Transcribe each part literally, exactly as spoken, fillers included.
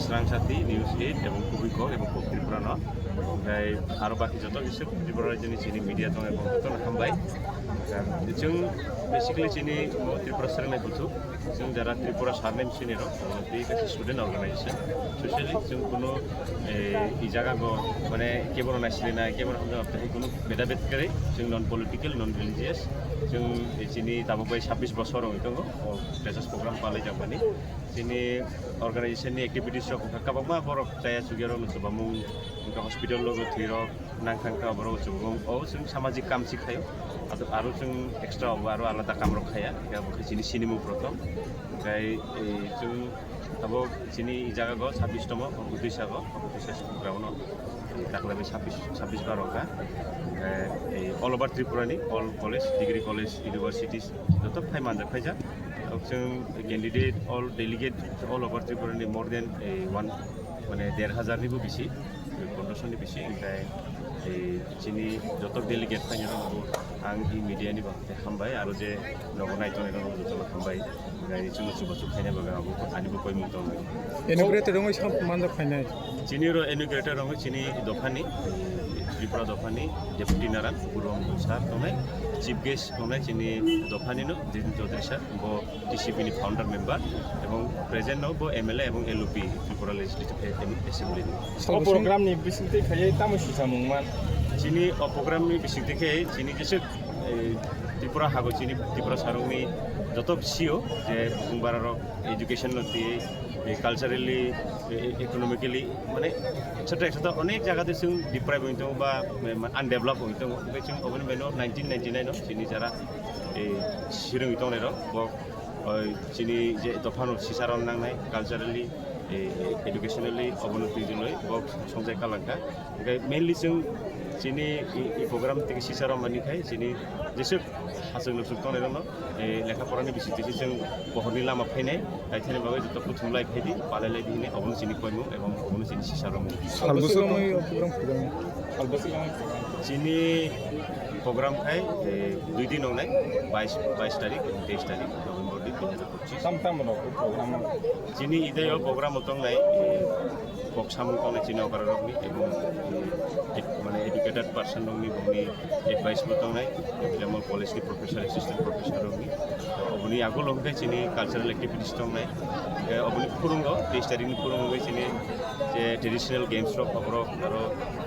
Srang Sati, News eight, ebong Kubui Kok, ebong Kok Tripura no. Omohai aro baki joto kisi Tripura rajyoni chini media tong ebong joto no hambai. Chwng basically chini mo Tripura srang nai butu. Chwng jara Tripura surname sini rok, omo twi kaisa student organization. Socially chwng kuno, eh, i jaga go, mane, keboro naisinai, keboro hamjak, tei kuno beda bed kwrwi. Chwng non political, non religious. Chwng, eh, chini tabuk bai sabbish bosor wngwi tongo, o freshers program palai jakmani. Chini organization ni activities rok wngkha kwbangma, borok chaya chukya rok no chubamung, wngkha hospital logo thwi rok, nang thang kha borok chubamung. O chwng samajik kam si khaio. Ado aro chwng extra obo aro alada kam rok khaya. Khe abo khe chini sinimung prothom. Omohai, eh, chwng abo chini jaga go sabbish tomo, obo twisa go, obo twisa ground o. Dakhla bai sabbish, sabbish bar wngkha. Eh, eh, all over Tripura ni, all college, degree college, universities, joto phai manjak phaijak. Tok chwng candidate, all delegate, all over Tripura ni more than, eh, one, mane, der hazar ni bo bisi, pondroso ni bisi, omohai, eh, chini joto delegate phainai rok bo ang i media ni bo hambai, aro je nogo naitongnai rok joto no hambai. Gai chwngno chubachu khaina bagwi abo ani bo koimung tongo. Inaugurator wngwi sa manjak phainai. Chini ro inaugurator wngwi chini dophani, Tripura dophani Deputy Naran Purom sir tongnai, chief guest tongnai chini dophani no Jitin Chaudhary sir, bo T C P ni founder member, ebong present no bo M L A ebong L O P Tripura Legislative Assembly ni. O program ni bisingtwi khaiwi tamo sichamung man? Chini o program ni bisingtwi khe chini jese eh, Tripura hago chini Tripura sarungni joto sio je bumbararok education no twi, eh, culturally, eh, economically, mane, et cetera, et cetera, onek jaga de chwng deprive wngwi tongo ba, eh, undeveloped wngwi tongo. Hwnkhe chwng oboni bai no nineteen ninety-nine o chini jara, eh, sirwngwi tongnai rok bo, oi, chini je dophano sisarok nangnai culturally, eh, educationally obono twijlwi bo songchai kalangkha. Hwnkhe mainly chwng chini i, i program tiki sisarok mani khai chini jesuk hasuk nusuk tongnai rokno, eh, lekha porani bising tisi chwng pohorni lama phainai, tai thani bagwi joto kuthum lai phaidi, palai lai di hinwi obono chini koimung ebong obono chini sisarok mung. Sal bwswk romwi o program khaijaknai? Sal bwswk romwi program? Chini program khai, eh, dui din wngnai, bais, bais tarik, teis tarik November din, dui hajar pocchish. Tam tam rok program? Chini idai o program o tongnai, eh, kok samung tongnai chini okra rokni, ebong, eh, ed-, mane educated person rokni bongni advice bo tongnai, jemon college ni professor, assistant professor rokni. To oboni yagulo hwnkhe chini cultural activities tongnai. Hwnkhe oboni phurungo, teis tarik ni phurungo hwnkhe chini je traditional games rok, oborok aro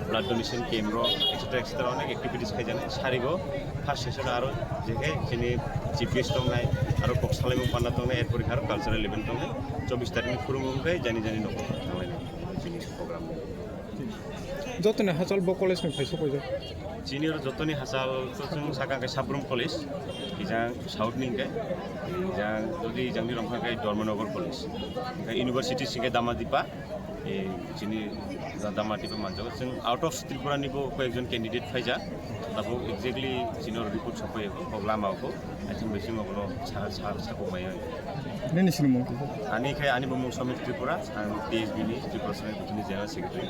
blood donation camp rok, et cetera, et cetera, onek activities khaijaknai. Sarigo first session aro je khe chini chief guest tongnai, aro kok salaimung panda tongnai, erpor khe aro cultural event tongnai. Chobbish tarik ni phurungo hwnkhe jani jani nogo thanglainai chini program. Jotoni hachal bo college ni phaisa paijak? Chini oro jotoni hachal to chwng saka khe Sabrum College, kijang south ni hwnkhe, kijang jodi jang ni rong kha khe Dharmanagar College, hwnkhe university singkhe Damadipa. Eh, chini da-, Damadipa manjago. Chwng out of Tripura ni bo koyekjon candidate phaijak. Tabuk exactly chini oro report sokphaio, kok lama o, I think bising obono sa, sa, sakok mai. Nini sinimung kisa? Ani khai ani bumung Somit Tripura, ang T S B ni, Tripura Student Union ni General Secretary.